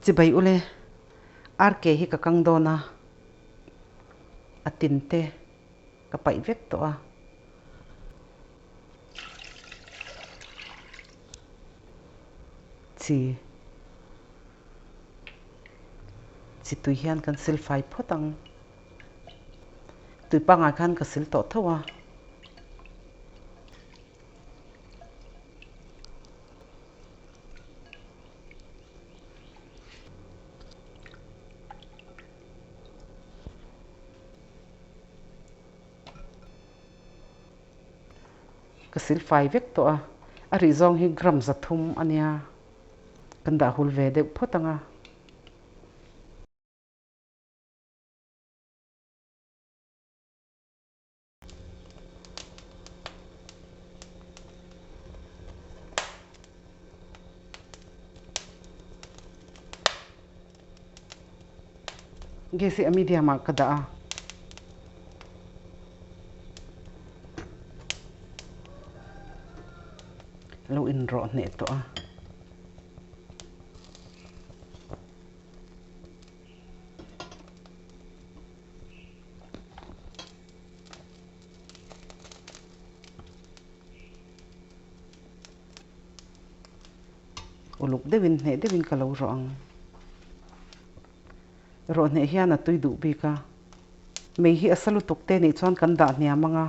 Chibai ule, RK hi ka kang dawn a, a tin te ka paih vek tawh a. Chi chi tui hian kan sil fai phawt ang. Tui pangngai khan ka sil tawh tho a. Ka sil fai vek tawh a, a rih zawng hi gram 300 a nia, kan dah hul ve deuh phawt ang a. Gas hi a medium ah ka dah a. Lo inrawh hneh tawh a. Uluk deuhin hneh deuhin ka lo rawh ang. Rawh hneh hian a tui duh bik a. Mei hi a sa lutuk te nih chuan kan dah hniam ang a.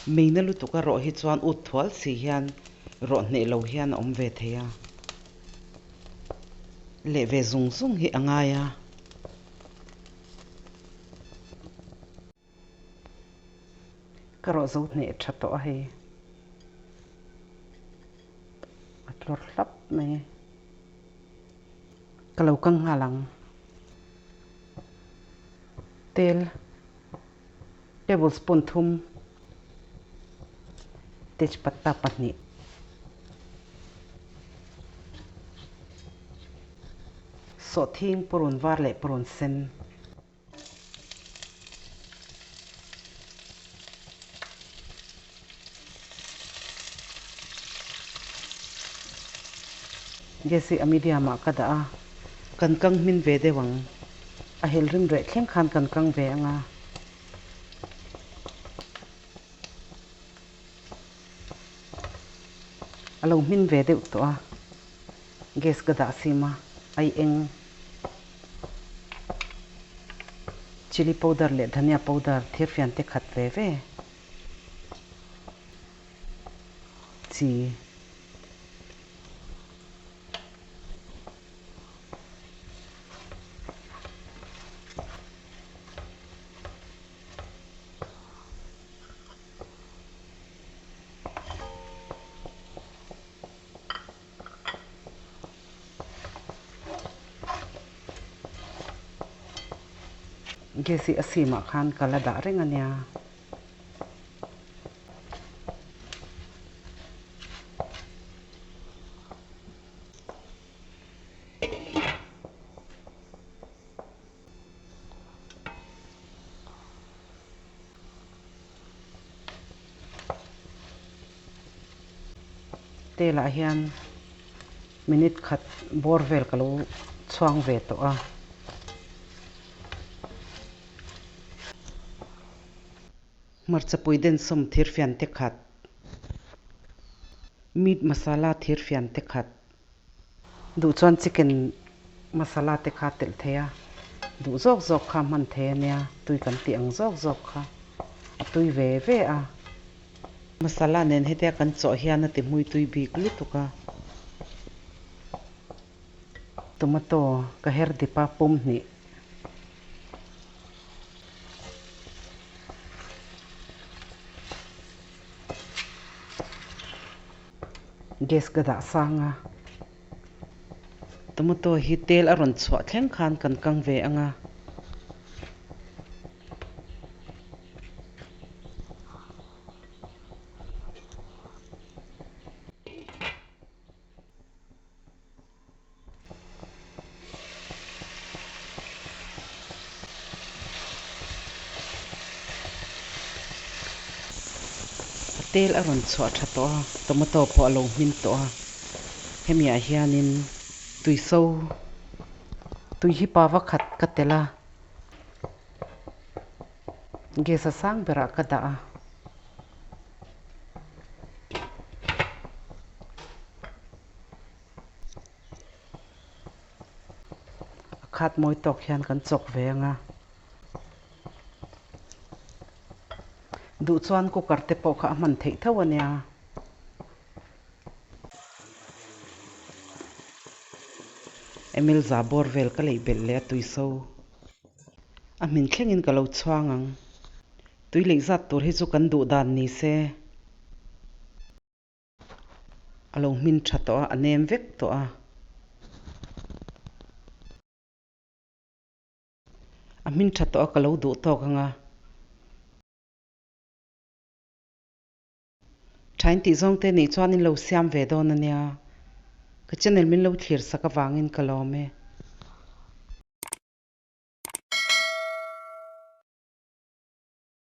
Mei na lutuk a rawh hi chuan ut thual si hian rawh hneh lo hian a awm ve thei a. Leh ve zung zung hi a ngai a. Ka rawh zo hneh tha tawh a hei. A tlawr hlap mai. Ka lo kang nghal ang. Tel tablespoon thum tejpatta pahnih. Sawhthing purun var leh purun sen. Gas hi a medium ah ka dah a, kan kang hmin ve deuh ang. A hel rim reh thleng khan kan kang ve ang a. A lo hmin ve deuh tawh a, gas ka dah sim a, ai eng chilli powder leh dhania powder thirfian te khat ve ve chi. Gas hi a sim ah khan ka la dah reng a nia. Telah hian minute khat bawr vel ka lo chhuang ve tawh a. Hmarchapui densawm thirfian te khat, meat masala thirfian te khat. Duh chuan chicken masala te kha telh thei a, duh zawk zawk kha hman thei a nia, tui kan tih ang zawk zawk kha a tui ve ve a. Masala nen hetia kan chawh hian a ti hmui tui bik lutuk a. Tomato ka her dip a pum hnih. Gas ka dah sang a, tomato hi tel a rawn chhuah thleng khan kan kang ve ang a. A tel a rawn chhuah tha tawh a, tomato pawh a lo hmin tawh a, hemi ah hianin tuiso. Tui hi pava khat ka telh a, gas a sang berah ka dah a. A khat mawi tawk hian kan chawk ve ang a. Duh chuan cooker te pawh kha a hman theih tho a nia. Emil za bawr vel ka leih belh leh a tui so. A hmin thlengin ka lo chhuang ang. Tui leih zat tur hi chu kan duh dan ni se. A lo hmin tha tawh a, a nem vek tawh a. A hmin tha tawh a, ka lo duh tawk ang a. Thain tih zawng te nih chuan in lo siam ve dawn a nia. Ka channel min lo thlir sak avangin ka lawm e.